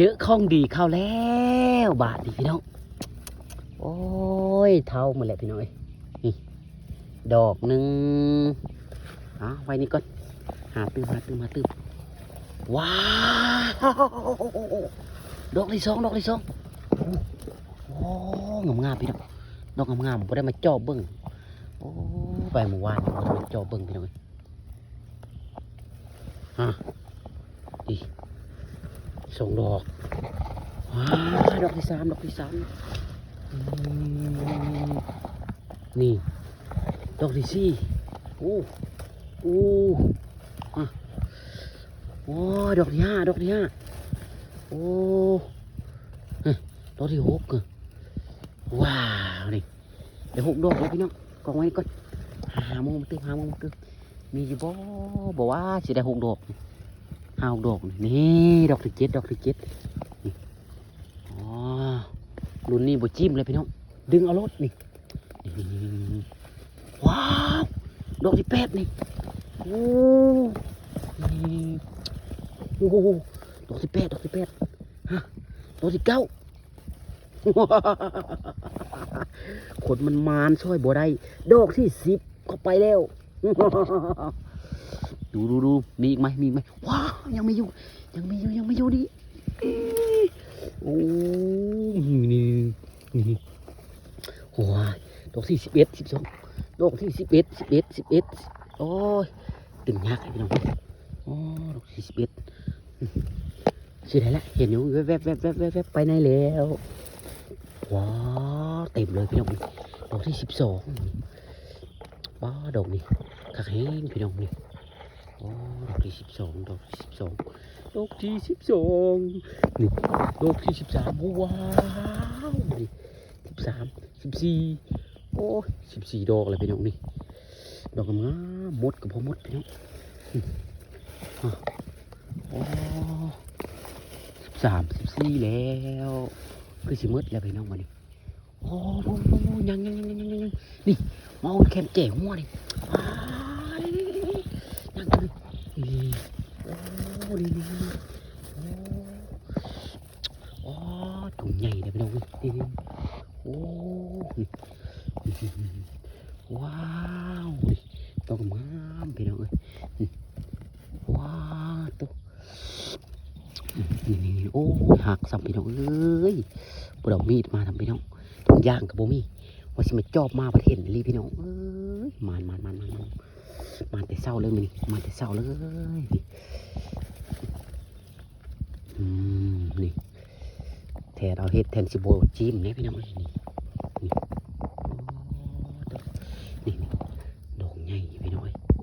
ເຈີຂອງດີເຂົ້າແລ້ວບາດນີ້ພີ່ນ້ອງ. ໂອ້ຍ ເທົ້າໝົດແລ້ວພີ່ນ້ອງເອີຍ. ນີ້ ດອກໜຶ່ງ. ເອົາ ໄວ້ນີ້ກ່ອນ. ຫາຕື່ມ ຫາຕື່ມ ຫາຕື່ມ. ວ້າວ ດອກທີສອງ ດອກທີສອງ. ໂອ້ ໂອ້ ງາມໆ ພີ່ນ້ອງ. ດອກງາມໆ ບໍ່ໄດ້ມາເຈາະເບິ່ງ. ໂອ້ ໄປມື້ວານບໍ່ໄດ້ມາເຈາະເບິ່ງ ພີ່ນ້ອງເອີຍ. ອ່ະ ອີກສອງດອກ. ວ້າວ ດອກທີສາມ ດອກທີສາມ. ອືມ ນີ້ ດອກທີສີ່. ໂອ້ ໂອ້ ອ່ະ ໂອ້ ດອກທີຫ້າ ດອກທີຫ້າ. ໂອ້ ເອີ ດອກທີຫົກ. ວ້າວ ນີ້ ໄດ້ຫົກດອກແລ້ວພີ່ນ້ອງ. ກອງໄວ້ກ່ອນ. ຫາໝູ່ມາຕື່ມ ຫາໝູ່ມາຕື່ມ. ມີຢູ່ບໍ່? ບໍ່ວ່າຊິໄດ້ຫົກດອກ ຫ້າຫົກດອກ. ນີ້ ດອກທີເຈັດ ດອກທີເຈັດ. ນີ້ ອໍ ລຸ້ນນີ້ບໍ່ຈິ້ມເລີຍພີ່ນ້ອງ. ດຶງເອົາໂລດນີ້. ນີ້ ນີ້ ນີ້ ນີ້. ວ້າວ ດອກທີແປດນີ້. ໂອ້ ນີ້ ໂອ້ ດອກທີແປດ ດອກທີແປດ. ຮະ ດອກທີເກົ້າ. ຄົນມັນມານຊ່ອຍບໍ່ໄດ້. ດອກທີສິບເຂົ້າໄປແລ້ວ. ດູ ດູ ດູ ມີອີກໄໝ? ມີອີກໄໝ? ວ້າວ ຍັງມີຢູ່ ຍັງມີຢູ່ ຍັງມີຢູ່ນີ້. ໂອ້ ນີ້ ນີ້ ນີ້ ໂອ້ຍ ດອກທີສິບເອັດ ສິບສອງ. ດອກທີສິບເອັດ ສິບເອັດ ສິບເອັດ. ໂອ້ຍ ຕຶງຍາກໃຫ້ພີ່ນ້ອງ. ໂອ້ ດອກທີສິບເອັດ. ຊິໄດ້ລະ ເຫັນຢູ່ແວບໆ ແວບໆ ແວບໆ ໄປໃນແລ້ວ. ວ້າວ ເຕັມເລີຍພີ່ນ້ອງ. ດອກທີສິບສອງ. ວ້າວ ດອກນີ້ຄັກແຮງພີ່ນ້ອງນີ້. ໂອ້ ດອກທີສິບສອງ ດອກທີສິບສອງ ດອກທີສິບສອງ. ນີ້ ດອກທີສິບສາມ. ໂອ້ ວ້າວ ນີ້ ສິບສາມ ສິບສີ່. ໂອ້ຍ ສິບສີ່ດອກແລ້ວພີ່ນ້ອງນີ້. ດອກງາມໆ ໝົດກໍບໍ່ໝົດພີ່ນ້ອງ. ອືມ ໂອ້ ສິບສາມ ສິບສີ່ແລ້ວ. ຄືຊິໝົດແລ້ວພີ່ນ້ອງບັດນີ້. ໂອ້ ຍັງໆໆໆໆ. ນີ້ ມາເອົາແຄມແຈຫົວນີ້. ວ້າຍ ຍັງຕົວນີ້. ນີ້ ໂອ້ ນີ້ໆໆ. ໂອ້ ໂອ້ ຕົວໃຫຍ່ເດ້ພີ່ນ້ອງເອີຍ. ນີ້ໆ ໂອ້ ນີ້ ນີ້ ວ້າວ ນີ້ ດອກງາມພີ່ນ້ອງເອີຍ. ນີ້ ວ້າວ ໂຕ ນີ້ໆໆ. ໂອ້ຍ ຫັກຊ້ຳພີ່ນ້ອງເອີຍ. ບໍ່ໄດ້ເອົາມີດມານຳພີ່ນ້ອງ. ຖົງຢາງກໍບໍ່ມີ ວ່າຊິມາຈອບມາ ພັດເຫັນອີ່ຫຼີພີ່ນ້ອງເອີຍ. ມານໆໆໆ ມານແຕ່ເຊົ້າເລີຍມື້ນີ້ ມາແຕ່ເຊົ້າເລີຍ. ອືມ ນີ້ ແທນເອົາເຫັດ ແທນຊິບໍ່ຈິ້ມເດ້ພີ່ນ້ອງເອີຍ. ນີ້ ນີ້ ໂອ້ ນີ້